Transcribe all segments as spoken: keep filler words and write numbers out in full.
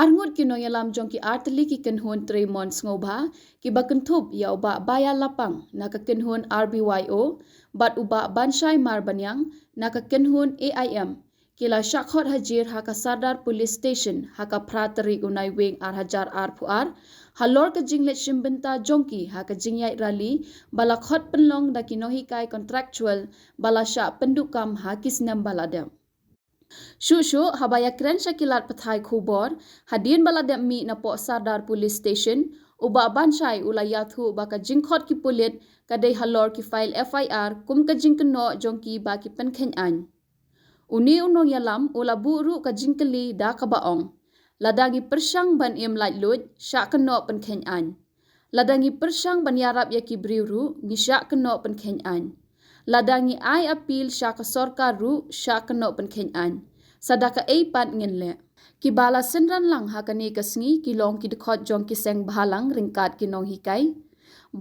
Arngut ki nongïalam jong ki artylli ki kynhun trei mon sngewbha kiba kynthup ïa u Bah Baya Lapang na ka kynhun R B Y O bad u Bah Banshai Marbaniang na ka kynhun A I M ki la shah khot hajir ha ka Sardar Police Station ha ka phra tarik u Naiwieng ar hajar arphew ar halor ka jingleit shim bynta jong ki ha ka jingïaid rally ba la khot pynlong da ki nonghikai contractual ba la shah pynduh kam ha ki snem ba la dep. Shuh shuh haba ïakren sha ki lad pathai khubor hadien ba la dep mih na poh Sardar Police Station, u Bah Banshai u la ïathuh ba ka jingkhot ki pulit ka dei halor ki file F I R kum ka jingkynnoh jong ki ba ki pynkheiñ aiñ. Une u nongïalam u la buh ruh ka jingkylli da kaba ong, lada ngi pyrshang ban im laitluid, shah kynnoh pynkheiñ aiñ. Lada ngi pyrshang ban ïarap ïa ki briew ruh, ngi shah kynnoh pynkheiñ aiñ. Lada ngi ai appeal sha ka sorkar ruh, shah kynnoh pynkheiñ aiñ. Sa da kaei pat ngin leh? Kiba la synran lang ha kane ka sngi ki long ki dkhot jong ki seng bhalang ryngkat ki nonghikai.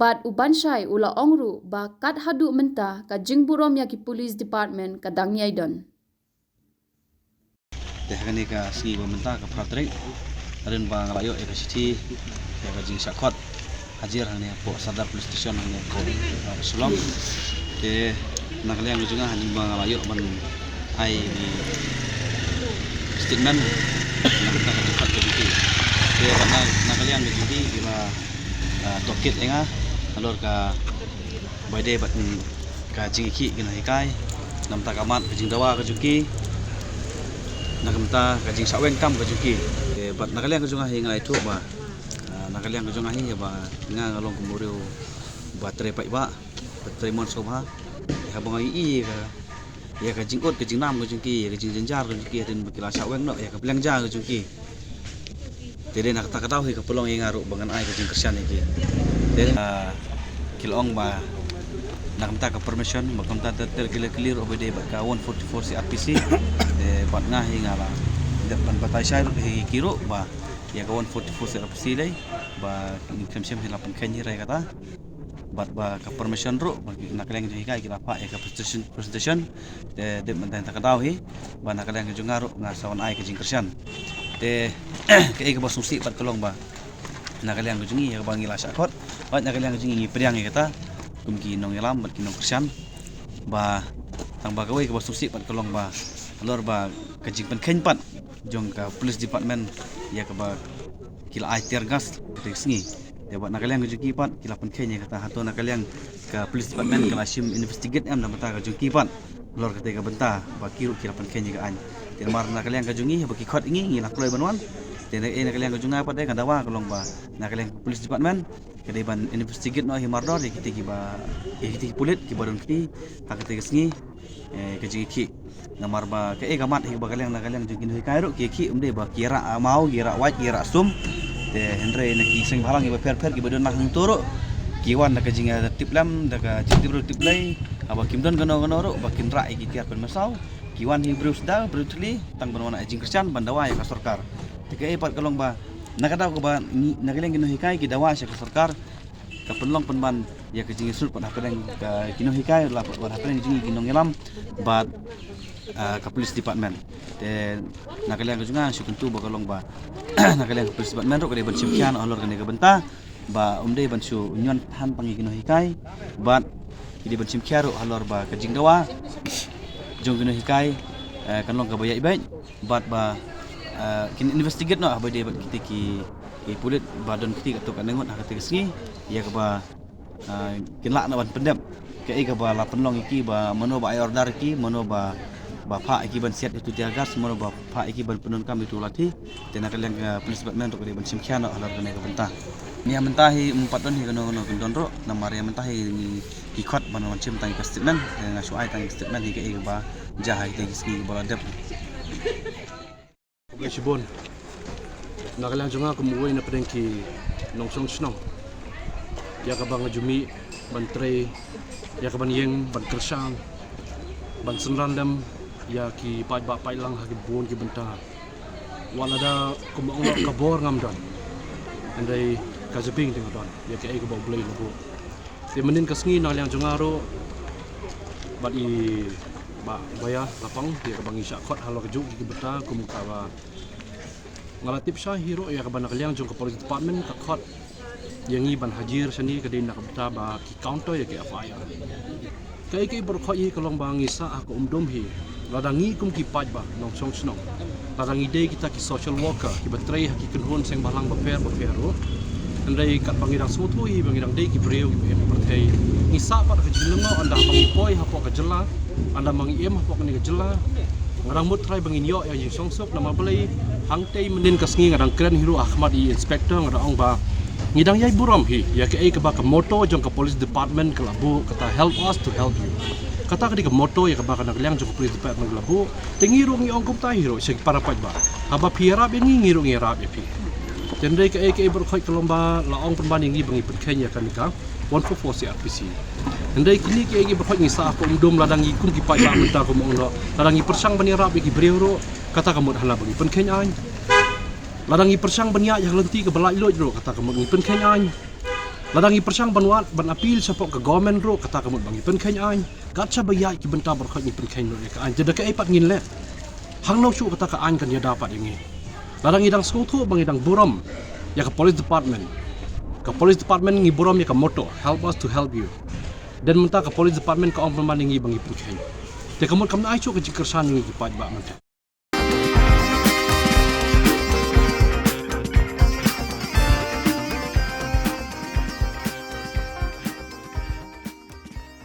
Bad u Banshai u la ong ruh ba kat haduh mynta ka jingburom ïa ki police department ka dang ïai don. Te ha kane ka sngi ba mynta ka phra tarik, hadien ba nga la ïoh ïa ka shithi ïa ka jingshah khot hajir hangne hapoh Sardar Police Station hangne hapoh, ah, Shillong. Te na ka liang ka jong nga hadien ba nga la ïoh ban ai ki statement na ka bynta ka jingkhot ka jong ki. Te na, na ka liang ka jong ki ki la, ah, tohkit ïa nga halor kaba ïadei bad, mm, ka jingïakhih ki nonghikai, na ka bynta ka mat ka jingdawa ka jong ki, na ka bynta ka jingshah weng kam ka jong ki. Eh, bad na ka liang ka jong nga hi nga la ïathuh ba, ah, na ka liang ka jong nga hi ba nga nga long kum u briew ba trei paidbah, ba trei mon sngewbha. Haba nga ïohi ïa ka, ïa ka jingud ka jingnam ka jong ki, ïa ka jingjynjar ka jong ki, hadien ba ki la shah weng noh ïa ka pliang ja ka jong ki. Te dei na kata ka daw hi ka pynlong ïa nga ruh ba ngan ai ka jingkyrshan ïa ki. Te, ah, ki la ong ba na ka bynta ka permission, ba ka bynta te, te ki la kylli ruh ba dei bad ka one forty-four C R P C. Te bad nga hi nga la dep ban batai shai ruh hi ki ruh ba ïa ka one forty-four C R P C dei ba ngi khlem shym hi la pynkheiñ hi re kata. Bad ba ka permission ruh ba na ka liang jong ki ki la phah ïa ka presentation, presentation. Te dep mynta ka daw hi ba na ka liang jong nga ruh nga sa wan ai ka jingkyrshan. Te kaei kaba sngewsih pat ka long ba na ka liang jong ngi ïa kaba ngi la shah khot, bad na ka liang jong ngi ngi pdiang ïa kata kum ki nongïalam bad ki nongkyrshan. Ba tang ba kawei kaba sngewsih pat ka long ba halor ba ka jingpynkheiñ pat jong ka police department ïa kaba ki la ai tear gas kata ka sngi. Te bad na ka liang ka jong ki pat ki la pynkheiñ ïa kata, hato na ka liang ka police department ka la shim investigate em na ka bynta ka jong ki pat halor kata ka bynta ba ki ruh ki la pynkheiñ ïa ka aiñ. Te namar na ka liang ka jong ngi ba ki khot ngi, ngi la kloi ban wan. Te na, eh, na ka liang ka jong nga pat, eh, ka dawa ka long ba na ka liang ka police department ka dei ban investigate noh hi mardor ïa kita kiba, ïa kita ki pulit kiba don kti ha kata ka sngi. Eh, ka jingïakhih. Namar ba kaei ka mat hi ba ka liang na ka liang jong ki nonghikai ruh ki ïakhih, ym dei ba ki rah maw, ki rah wait, ki rah sum. Te hynrei na ki seng bhalang kiba pher pher kiba don na hangto ruh ki wan da ka jingtip lem, da ka jingtip ruh tip lei. Haba kim don kano kano ruh ba kin rah ïa ki tiar pynmynsaw. Ki wan hi briew sdang, briew thylli, tang ban wan ai jingkyrshan ban dawa ïa ka sorkar. Te kaei pat ka long ba na ka daw kaba ngi, na ka liang ki nonghikai ki dawa sha ka sorkar, ka pynlong pynban ïa ka jingïasyrut pat hapdeng ka ki nonghikai, la pat hapdeng jong ngi ki nongïalam bad, ah, ka police department. Te na ka liang ka jong nga shu kyntu ba ka long ba na ka liang ka police department ruh ka dei ban shim khia noh halor kane ka bynta ba ym dei ban shu ñion than tang ïa ki nonghikai bad ki dei ban shim khia ruh halor ba ka jingdawa jong ki nonghikai, eh, kan long kaba ïaid beit. Bad ba, eh, kin investigate noh haba dei bad kita ki, ki pulit ba don kti katto katne ngut ha kata ka sngi ïa kaba, eh, kin lah noh ban pyndep kaei kaba la pynlong ïa ki, ba mano ba ai order ïa ki, mano ba, ba phah ïa ki ban siat ïa utu tear gas, mano ba phah ïa ki ban pyndonkam ïa utu lathi. Te na ka liang ka police department ruh ka dei ban shim khia noh halor kane ka bynta. Nia mynta hi ym pat don hi kano kano kyndon ruh, namar ïa mynta hi ngi ki khot ban wan shim tang ïa ka statement. Te nga shu ai tang ïa ka statement hi kaei kaba jia ha kita ki sngi kiba la dep. Khublei shibun. Na ka liang jong nga kum uwei na pdeng ki nongshong shnong, ïa kaba nga ju mih ban trei, ïa ka ban ïeng, ban kyrshan, ban synran lem ïa ki paidbah paidlang ha ki bun ki bynta. Wat lada kum ong noh ka bor ngam don, hynrei ka jabieng te nga don ïa kaei kaba U Blei u la buh. Te mynnin ka sngi na ka liang jong nga ruh bad i Bah Baya Lapang, ïa kaba ngi shah khot halor kajuh ki bynta kum kaba Nga la tip shai hi ruh ïa kaba na ka liang jong ka police department ka khot ïa ngi ban hajir shane ka dei na ka bynta ba ki counter ïa ki F I R. Kaei kaei baroh khoit hi ka long ba ngi sah ha ka um dum hi. Lada ngi kum ki paidbah nongshong shnong, lada ngi dei kita ki social worker kiba trei ha ki kynhun seng bhalang bapher bapher ruh, hynrei katba ngi dang sngewthuh hi ba ngi dang dei ki briew kiba im ha pyrthei, ngi sah pat ha ka jinglyngngoh ynda ba ngi poi hapoh ka jylla, ynda ba ngi im hapoh kane ka jylla. Nga dang mut trai ba ngin ïoh ïa ka jingshongsuk, namar balei hangtei mynnin ka sngi nga dang kren hi ruh ha khmat i inspector, nga dang ong ba ngi dang ïai burom hi ïa kaei kaba ka motto jong ka police department ka la buh, kata "Help us to help you". Kata ka dei ka motto ïa kaba ka na ka liang jong ka police department ka la buh. Te ngi ruh ngi ong kumta hi ruh sha ki para paidbah, haba phi ïarap ïa ngi, ngi ruh ngi ïarap ïa phi. Te hynrei kaei kaei baroh khoit ka long ba la ong pynban ïa ngi ba ngi pynkheiñ ïa kane ka one four four C R P C. Hynrei kine kiei kiei baroh khoit ngi sah ha ka um dum, lada ngi kum ki paidbah mynta kum ong noh, lada ngi pyrshang ban ïarap ïa ki briew ruh, kata ka mut hana ba ngi pynkheiñ aiñ. Lada ngi pyrshang ban ïaid ha ka lynti kaba laitluid ruh, kata ka mut ngi pynkheiñ aiñ. Lada ngi pyrshang ban wad, ban appeal shapoh ka government ruh, kata ka mut ba ngi pynkheiñ aiñ. Kat shaba ïaid ki bynta baroh khoit ngi pynkheiñ ruh ïa ka aiñ. Te da kaei pat ngin leh? Hangno shuh kata ka aiñ kan ïada pat ïa ngi? Lada ngi dang sngewthuh ba ngi dang burom ïa ka police department, ka police department ngi burom ïa ka motto "Help us to help you". Then mynta ka police department ka ong pynban ïa ngi ba ngi pynkheiñ. Te ka mut kam ai shuh ka jingkyrshan ïa ngi ki paidbah mynta.